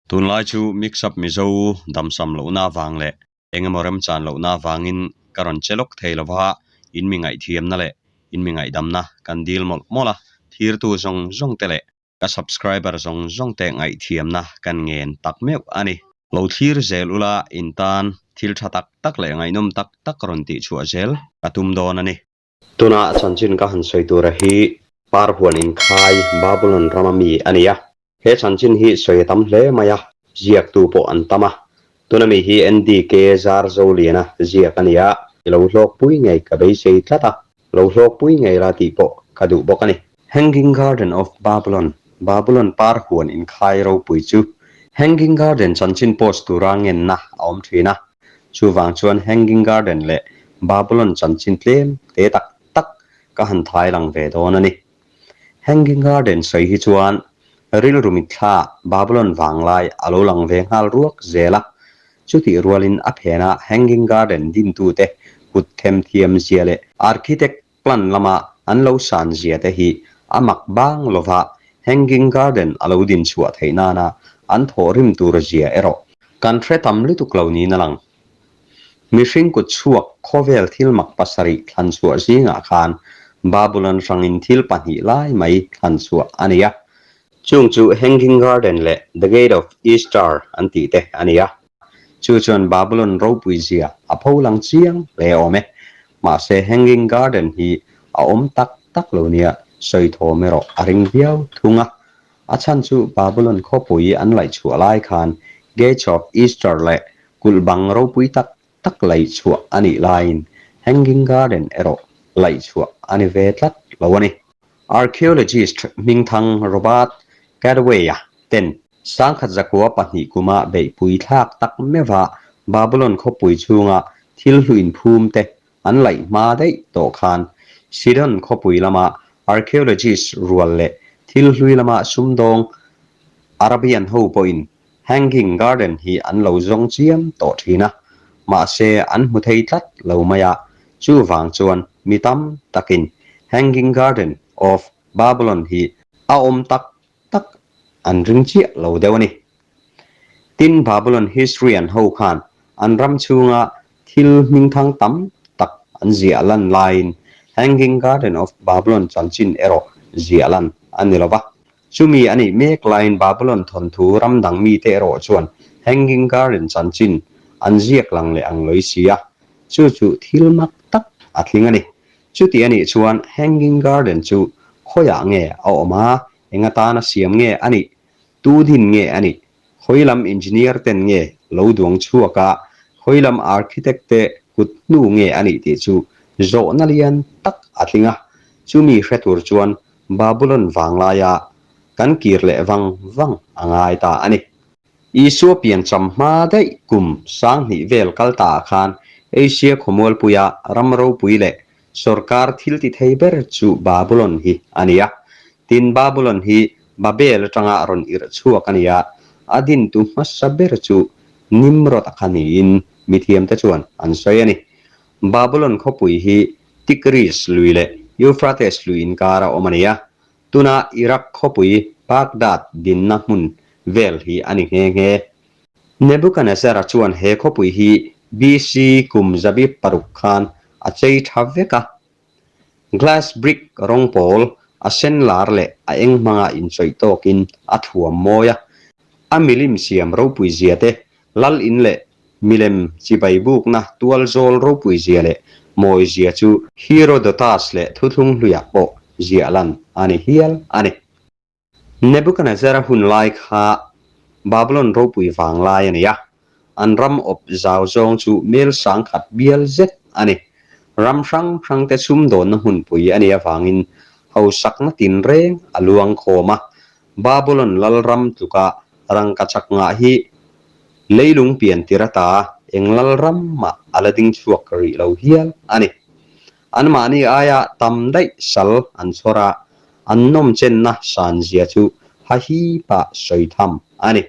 Tunlai chu mix up Mizo damsam lohna avang leh engemaw remchan lohna avangin ka rawn che lawk thei lova, in mi ngaihthiamna leh in mi ngaihdamna kan dil mawlh mawlh a, thirtu zawng zawng te leh ka subscriber zawng zawng te ngaihthiamna kan ngen tak meuh a ni. Lo thlir zel ula in tan thil tha tak tak leh ngaihnawm tak tak rawn tihchhuah zel ka tum dawn a ni. Tuna chanchin ka han sawi tura hi par huan inkhai Babulon rama mi a ni a. He chanchin hi sawi a tam hle mai a, ziaktu pawh an tam a. Tuna mi hi NDK zar Zoliana ziak a ni a, i lo hlawkpui ngei ka beisei tlat a, lo hlawkpui ngei la tih pawh ka duh bawk a ni. Hanging Garden of Babylon, Babulon par huan inkhai ropui chu Hanging Garden chanchin post tura ngenna a awm thin a. Chuvang chuan Hanging Garden leh Babylon chanchin tlem te tak tak ka han thai lang ve dawn a ni. Hanging Garden sawi hi chuan rilru mitthla Babylon vanglai a lo lang ve nghal ruak zel a, chutih rualin a phena Hanging Garden dintute kut themthiam zia leh architect Plan lama an lo san zia te hi a mak bang lova Hanging Garden a lo din chhuah theih nana an thawh rim tur zia erawh kan hre tam lutuk lo niin a lang. Mihring kut chhuak khawvel thil mak pasarih thlan chhuah zingah khan Babulon hrangin thil pahnih lai mai thlan chhuah a ni a. Chung chu Hanging Garden leh The Gate of Ishtar an tih te a ni a. Chu chuan Babulon ropui zia a pho lang chiang hle awm e. Mahse Hanging Garden hi a awm tak tak lo nia sawi thawm erawh a ring viau thung a. A chhan chu Babulon khawpui an laih chhuah lai khan Gates of Ishtar leh kulh bang ropui tak tak laih chhuah a nih laiin Hanging Garden erawh laih chhuah a ni ve tlat lo a ni. Archaeologist hmingthang Robert Cadway-a ten Sangkhat zakua pahnih kuma beihpui thlak tak meuha Babulon khawpui chhunga thil hlu inphum te an laih hma daih tawh khan Sidon khawpui lama archaeologist rual leh thil hlui lama sumdawng Arabian ho pawhin Hanging Garden hi an lo zawng chiam tawh thin a, mahse an hmu thei tlat lo mai a, chuvang chuan mi tam takin Hanging Garden of Babulon hi a awm tak tak an ring chiah lo deuh a ni. Tin, Babylon historian ho khan an ram chhunga thil hmingthang tam tak an ziah lan laiin Hanging Garden of Babylon chanchin erawh ziah lan a ni lo va. Chumi a nih mek laiin Babylon thawnthu ram dang mite erawh chuan Hanging Garden chanchin an ziak lang leh ang lawih si a, chu chu thil mak tak a tling a ni. Chuti a nih chuan Hanging Garden chu khawiah nge a awm a, eng atana siam nge a nih, tu din nge a nih, khawi lam engineer ten nge lo duang chhuak a, khawi lam architect te kut hnu nge a nih tih chu zawhna lian tak a tling a. Chumi hre tur chuan Babulon vanglaia kan kir leh vang vang a ngai ta a ni. Isua piancham hma daih kum sanghnih vel kal ta ah khan Asia khawmualpuia ram ropui leh sorkar thil ti thei ber chu Babulon hi a ni a. Tin, Babulon hi Babel atanga rawn irh chhuak a ni a, a dintu hmasa ber chu Nimrod-a kha niin mithiamte chuan an sawi a ni. Babulon khawpui hi Tigris lui leh Euphrates lui inkara awm a ni a, Tuna Iraq khawpui Baghdad dinna hmun vel hi a ni nghe nghe. Nebuchadnezzar-a chuan he khawpui hi BC kum zabi paruk khan a chei tha vek a. Glass brick rawng pawl, a sen lar leh a eng hmanga inchawih tawkin a thuam mawi a. A milim siam ropui zia te Lal in leh milem chibai bukna tual zawl ropui zia leh mawi zia chu Herodotus leh thuthlung hluiah pawh ziah lan a ni hial a ni. Nebuchadnezzar-a hun lai kha Babylon ropui vang lai a ni a, an ram awp zau zawng chu mel sangkhat bial zet a ni. Ram hrang hrangte sumdawnna hmunpui a nih avangin hausakna tinreng a luang khawm a, Babulon lalram tluka rangkachak ngah hi leilung pian tir ata eng lalram mah a la ding chhuak rih lo hial a ni. Anmahni aia tam daih sal an chhawr a, an nawm chenna san zia chu hahipa sawi tham a ni.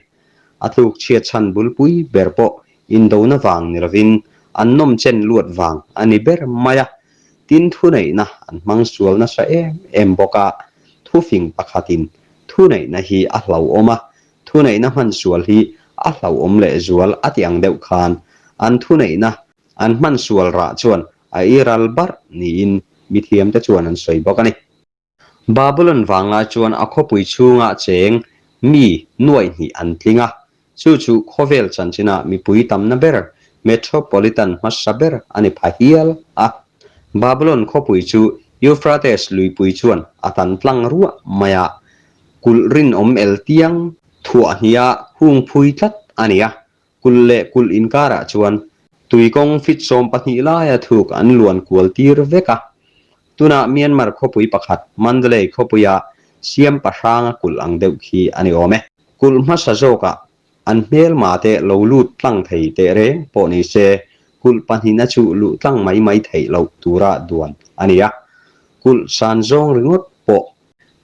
A tluk chhiat chhan bulpui ber pawh indona vang ni lovin an nawm chen luat vang a ni ber mai a. Tin thuneihna an hmang sual nasa em em bawk a, thufing pakhatin thuneihna hi a hlauhawm a, Thuneihna hman sual hi a hlauhawm leh zual a ti ang deuh khan an thuneihna an hman sual rah chuan a i ral barh niin mithiamte chuan an sawi bawk a ni. Babylon vanglai chuan a khawpui chhunga cheng mi nuaih hnih an tling a, chu chu khawvel chanchina mipui tamna ber metropolitan hmasa ber a ni pha hial a. Babylon khawpui chu Euphrates luipui chuan a tan tlang ruah mai a, kulh rinawm el tiang thuah hniha hung phui tlat a ni a, kulh leh kulh inkarah chuan tuikawng fit 12 laia thuk an luan kual tir vek a. Tunah Myanmar khawpui pakhat Mandalay khawpuia siam pahranga kulh ang deuh khi a ni awm e. Kulh hmasa zawkah an hmelma te lo lut tlang thei teh reng pawh ni se, kulh pahnihna chu luh tlang mai mai theih loh tura duan a ni a. Kulh san zawng ringawt pawh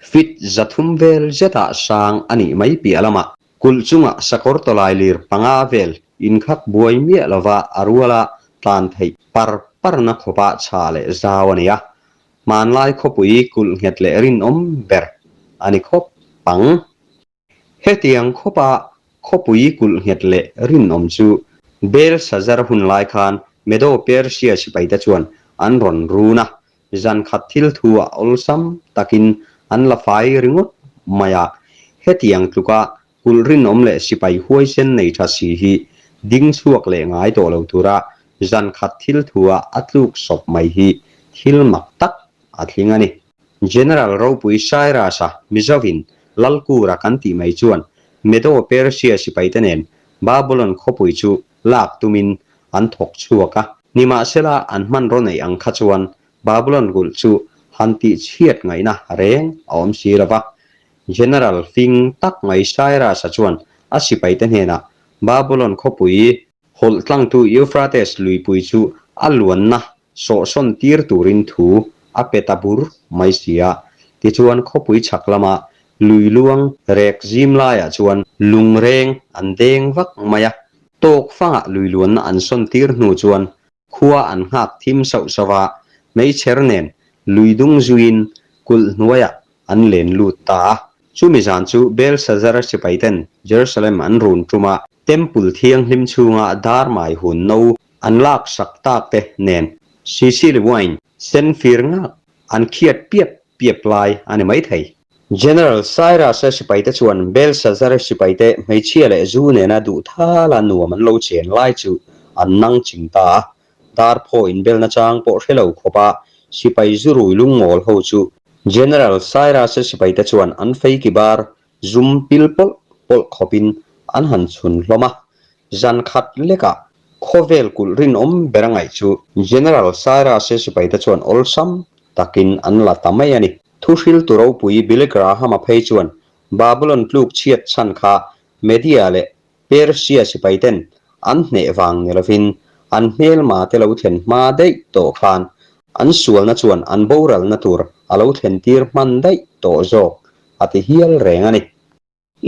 fit 300 vel zetah sang a nih mai piah lamah Kulh chungah sakawr tawlai lir panga vel inkhak buai miah lova a ruala tlan theih par parna khawpa chha leh zau a ni a, hmanlai khawpui kulh nghet leh rinawm ber a ni khawp ang. Hetiang khawpa khawpui kulh nghet leh rinawm chu Belshazzar hun lai khan Medo-Persia sipaite chuan an rawn run a, Zan khat thil thu ah awlsam takin an la fai ringawt mai a, hetiang tluka kulh rinawm leh sipai huaisen nei tha si hi ding chhuak leh ngai tawh lo tura zan khat thil thu ah a tluk sawp mai hi thil mak tak a tling a ni. General ropui Cyrus-a Mizovin Lalkura kan tih mai chuan Medo-Persia sipaite nen Babulon khawpui chu lak tumin an thawk chhuak a. Nimahsela, an hmanraw neih ang kha chuan Babulon kulh chu han tih chhiat ngaihna reng a awm si lo va. General fing tak mai Cyrus-a chuan a sipaite hnenah Babulon khawpui hawlh tlangtu Euphrates luipui chu a luanna sawhsawn tir turin thu a pe ta bur mai si a. Tichuan khawpui chhak lama lui luang rek zim laiah chuan lungreng an deng vak mai a. Tawk fangah lui luanna an sawn tir hnu chuan khua an nghak thim sauh sauh a, meichher nen lui dung zuiin kulh hnuaiah an len lut ta a. Chumi zan chu Belshazzar sipaiten Jerusalem an run tum a, Temple thianghlim chhunga dar mai hun no an lak sak tak te nen Sicily wine sen fir ngak an khiat piap piap lai a ni maithei. General Cyrus-a sipaite chuan Belshazzar sipaite hmeichhia leh zu nena duh thala nuam an lo chen lai chu an nang ching ta a. Dar phaw inbelna chang pawh hre lo khawpa sipai zu rui lungngawl ho chu General Cyrus-a sipaite chuan an fei ki bar zum pil pawlh pawlh khawpin an han chhun hlawm a. Zan khat lekah khawvel kulh rinawm ber a ngaih chu General Cyrus-a sipaite chuan awlsam takin an la ta mai a ni. Thuhriltu ropui Billy Graham-a phei chuan Babulon tluk chhiat chhan kha Media leh Persia sipaiten an hneh vang ni lovin an hmelma te lo thlen hma daih tawh khan an sualna chuan an boralna tur a lo thlen tir hman daih tawh zawk a ti hial reng a ni.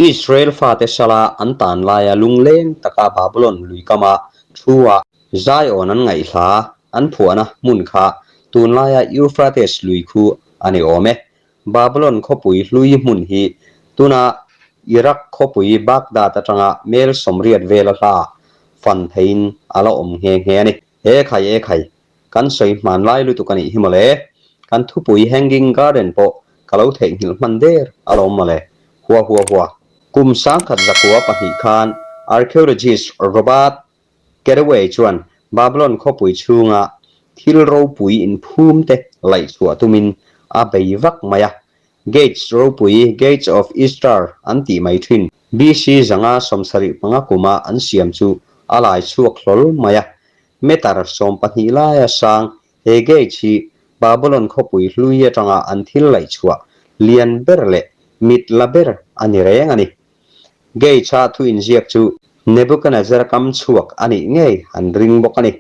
Israel fate sala an tan laia lungleng taka Babulon luikama thu a Zion an ngaihhla an phuahna hmun kha tunlaia Euphrates lui khu a ni awm e. Babulon khawpui hlui hmun hi tuna Iraq khawpui Baghdad atanga mel 80 vela hla fan theiin a la awm nghe nghe a ni. E khai e khai, kan sawi hman lai lutuk a nih hi mawle. Kan thupui Hanging Garden pawh ka lo theihnghilh hman der alawm mawle. Hua hua hua. Kum 1902 khan archaeologist Robert Carraway chuan Babylon khawpui chhunga thil ropui inphum te laih chhuah tumin a bei vak mai a. Gates ropui, Gates of Ishtar an tih mai thin, BC 575 kuma an siam chu a lai chhuak hlawl mai a. Meter 12 laia sang he gate hi Babylon khawpui hlui atanga an thil laih chhuah lian ber leh mit la ber a ni reng a ni. Gate-a thu inziak chu Nebuchadnezzar kam chhuak a nih ngei an ring bawk a ni.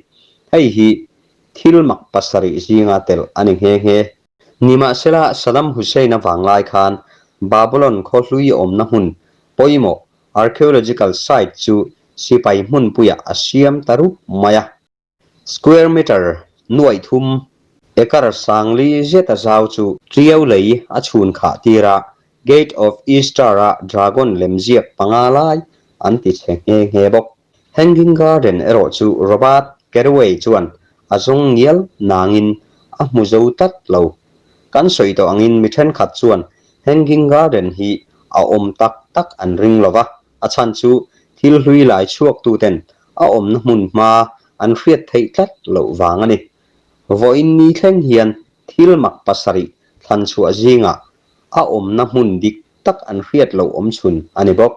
Hei hi thil mak pasarih zinga telh a ni nghe nghe. Nimahsela, Saddam Hussein-a vanglai khan Babylon khaw hlui awmna hmun pawimawh archaeological site chu sipai hmunpuiah a siam ta rup mai a. Square meter 3000, acre 4000 zeta zau chu Ṭiau lei a chhun khah tir a. Gate of Ishtar-a dragon lemziak panga lai an ti chhe nghe nghe bawk. Hanging Garden erawh chu Robert Carraway chuan a zawng ngial nangin a hmu zo tlat lo. Kan sawi tawh angin mi thenkhat chuan Hanging Garden hi a awm tak tak an ring lo va, a chhan chu thil hlui lai chhuaktuten a awmna hmun hma an hriat theih tlat loh vang a ni. Vawiin ni thleng hian thil mak pasarih thlan chhuah zingah a awmna hmun dik tak an hriat loh awm chhun a ni bawk.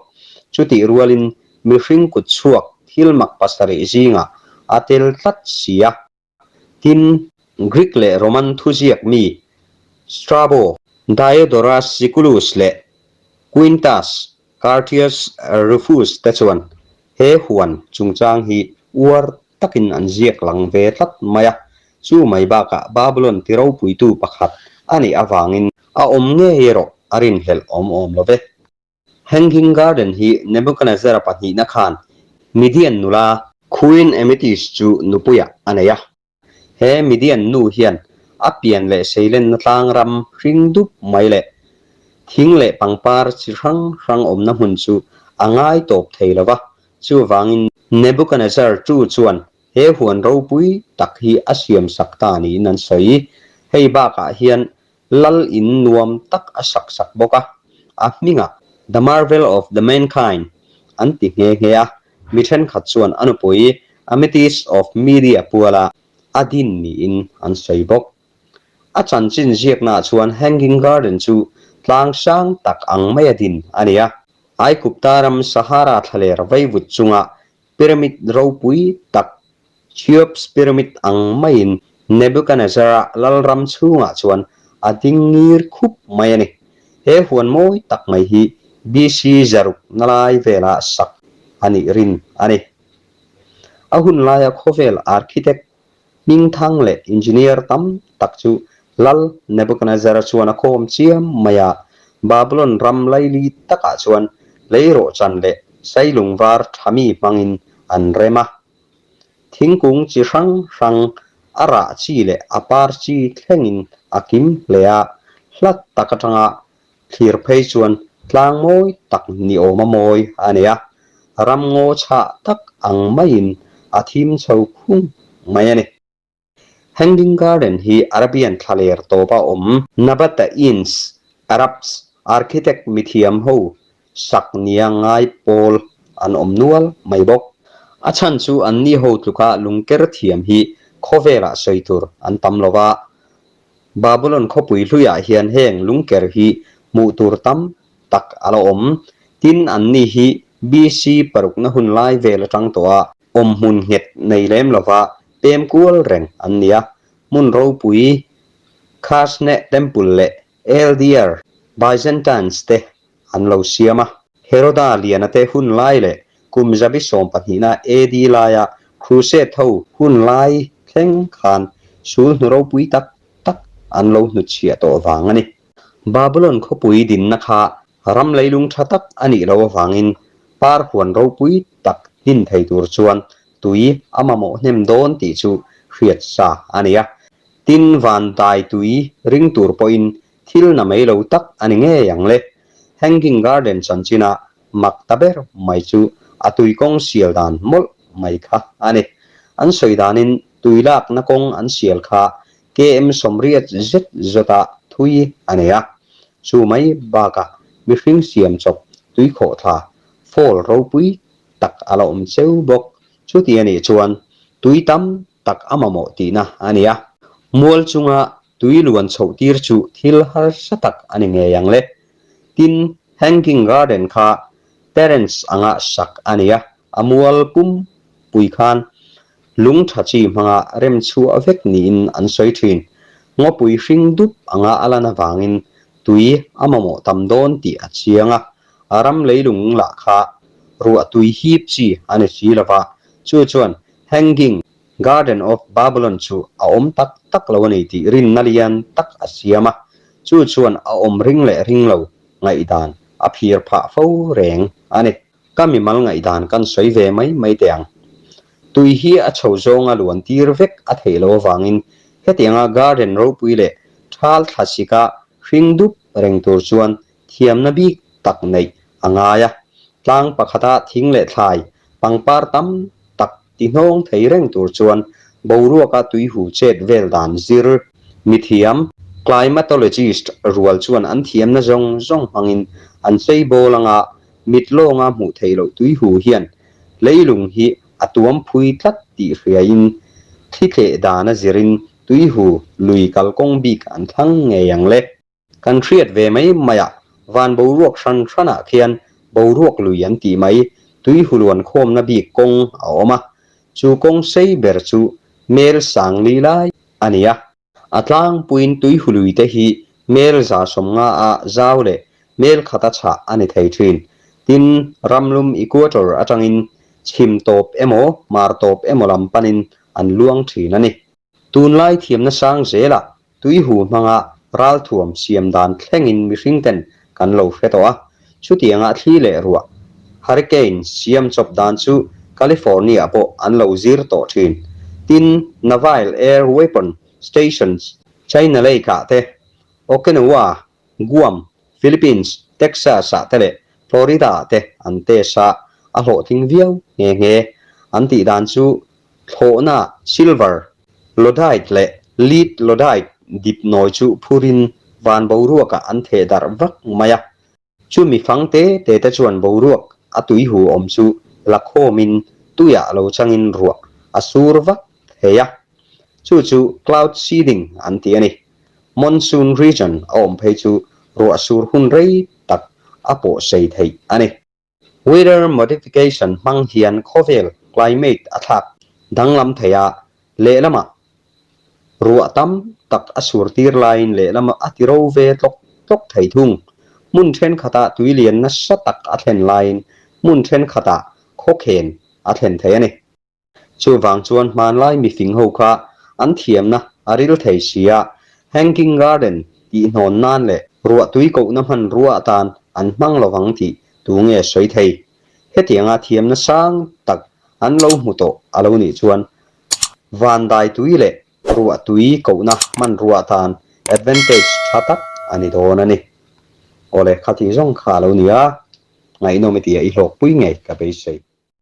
Chutih rualin mihring kut chhuak thil mak pasarih zingah a tel tlat si a. Tin, Greek leh Roman thuziak mi Strabo, Diodorus Siculus leh Quintus Curtius Rufus te chuan he huan chungchang hi uar takin an ziak lang ve tlat mai a, chu mai bakah Babylon ti ropuitu pakhat a nih avangin a awm ngei erawh a rinhlelh awm awm lo ve. Hanging Garden hi Nebuchadnezzar-a pahnihna khan Midian nula Queen Amytis chu nupuiah a nei a. He Midian nu hian a pian leh seilenna tlang ram hring dup mai leh thing leh pangpar chi hrang hrang awmna hmun chu a ngai tawp thei lo va, chuvangin Nebuchadnezzar tu chuan he huan ropui tak hi a siamsak ta niin an sawi. Hei bakah hian Lal in nuam tak a sak sak bawk a, a hmingah The Marvel of the Mankind an ti nghe nghe a, mi thenkhat chuan a nupui Amytis of Media puala a din niin an sawi bawk. A chanchin ziaknaah chuan Hanging Garden chu tlang sang tak ang maia din a ni a, Aikupta ram Sahara thlaler vaivut chunga Pyramid ropui tak, Cheops Pyramid ang maiin Nebuchadnezzar-a lalram chhungah chuan a ding ngir khup mai a ni. He huan mawi tak mai hi BC zaruk na lai vela sak a nih rin a ni. A hun laia khawvel architect Hmingthang leh engineer tam tak chu Lal Nebuchadnezzar chuan a khawm chiam mai a, Babylon ram laili takah chuan leirawhchan leh sailung var tha mi hmangin an rem a. Thingkung chi hrang hrang, a rah chi leh a par chi thlengin a kim hle a, hlat tak atanga Thlir phei chuan tlang mawi tak ni awma mawi a nei a, ram ngaw chhah tak ang maiin a thim chho khung mai a ni. Hanging Garden hi Arabian thlaler tawpa awm Nabataeans, Arabs, architect mithiam ho sak nia ngai pawl an awm nual mai bawk. A chhan chu anni ho tluka lungker thiam hi khawvelah sawi tur an tam lo va, Babylon khawpui hluiah hian heng lungker hi hmuh tur tam tak a la awm. Tin, anni hi BC parukna hun lai vel atang tawh a awmhmun nghet nei lem lova pem kual reng an ni a. Hmun ropui Khasneh Temple leh Eldiar Byzantines te an lo siam a. Heroda liana te hun lai leh kum zabi sawmpahnihna AD laia Crusade ho hun lai thleng khan sul hnu ropui tak tak an lo hnutchhiah tawh vang a ni. Babylon khawpui dinna kha ram leilung tha tak a nih loh avangin par huan ropui tak hnin thei tur chuan tui a mamawh hnem dawn tih chu hriat sa a ni a. Tin, van dai tui ring tur pawhin Thil na mai lo tak a ni ngei ang le. Hanging Garden chanchina mak ta ber mai chu a tui kawng sial dan mawlh mai kha a ni. An sawi danin tui lakna kawng an sial kha KM sawmriat zet zawta thui a nei a. Chu mai bakah mihring siam chawp tui khawhthla fall ropui tak a la awm cheu bawk. Chuti a nih chuan tui tam tak a mamawh tihna a ni a. Mual chunga tui luan chhoh tir chu thil harsa tak a ni ngei ang le. Tin, Hanging Garden kha terrace anga sak a ni a, a mual pum pui khan lung tha chi hmanga rem chhuah vek niin an sawi thin. Ngawpui hring dup anga a lan avangin tui a mamawh tam dawn tih a chiang a, a ram leilung lah kha ruah tui hip chi a ni si lova, chu chuan Hanging Garden of Babylon chu a awm tak tak lo a ni tih rinna lian tak a siam a, chu chuan a awm ring leh ring lo ngaihdan a phir phah fo reng a ni. Ka mimal ngaihdan kan sawi ve mai mai teh ang. Tui hi a chho zawnga luan tir vek a theih loh avangin hetianga garden ropui leh thal thlasika hring dup reng tur chuan. thiamna bik tak neih a ngai a. Tlang pakhata thing leh thlai, pangpar tam tak tihnawng thei reng tur chuan boruaka tuihu chet vel dan zir mithiam, climatologist, rual chuan an thiamna zawng zawng hmangin an cheibawl anga mit lawnga hmuh theih loh tuihu hian leilung hi a tuam phui tlat tih hriain thli tleh dana zirin tuihu lui kalkawng bik an thlang ngei ang le. Kan hriat ve mai mai a, van boruak hran hranah khian boruak lui an tih mai, tui huluan khawmna bik kawng a awm a, chu kawng sei ber chu mel sang li lai a ni a. A tlangpuiin tui hului te hi mel 150 a zau leh mel khata chhah a ni thei thin. Tin, ramlum equator atangin chhim tawp emaw hmar tawp emaw lam panin an luang thin a ni. Tunlai thiamna sang zelah tuihu hmanga ralthuam siam dan thlengin mihring ten kan lo hre tawh a, chutianga thli leh ruah, hurricane, siam chawp dan chu California pawh an lo zir tawh thin. Tin, Navail Air Weapon Stations, China Lake-ah te, Okinawa, Guam, Philippines, Texas-ah te leh Florida-ah te an test a, a hlawhtling viau nghe nghe. An tih dan chu Thlawhna silver lodite leh lead lodite dip nawi chu phurin van boruakah an theh darh vak mai a. Chumi fang te te te chuan boruak a tuihu awm chu la khawmin tuiah lo changin ruah a sur vak thei a. Chu chu cloud seeding an ti a ni. Monsoon region a awm phei chu ruah sur hun rei tak a pawh sei theih a ni. Weather modification hmang hian khawvel climate a thlak danglam thei a, lehlamah ruah tam tak a sur tir laiin lehlamah a ti ro ve tlawk tlawk thei thung. Hmun thenkhatah tui lian nasa tak a thlen laiin hmun thenkhatah khawkhen a thlen thei a ni. Chuvang chuan hmanlai mifing ho kha an thiamna a ril thei si a, Hanging Garden tih hnawn nan leh ruahtui kohna hmanrua atan an hmang lovang tih tu nge sawi thei? Hetianga thiamna sang tak an lo hmu tawh a lo nih chuan vandai tui leh ruahtui kohna hmanrua atan advantage tha tak a ni dawn a ni. Awle, khatih zawng kha a lo ni a, ngaihnawm i tih a i hlawkpui ngei ka beisei.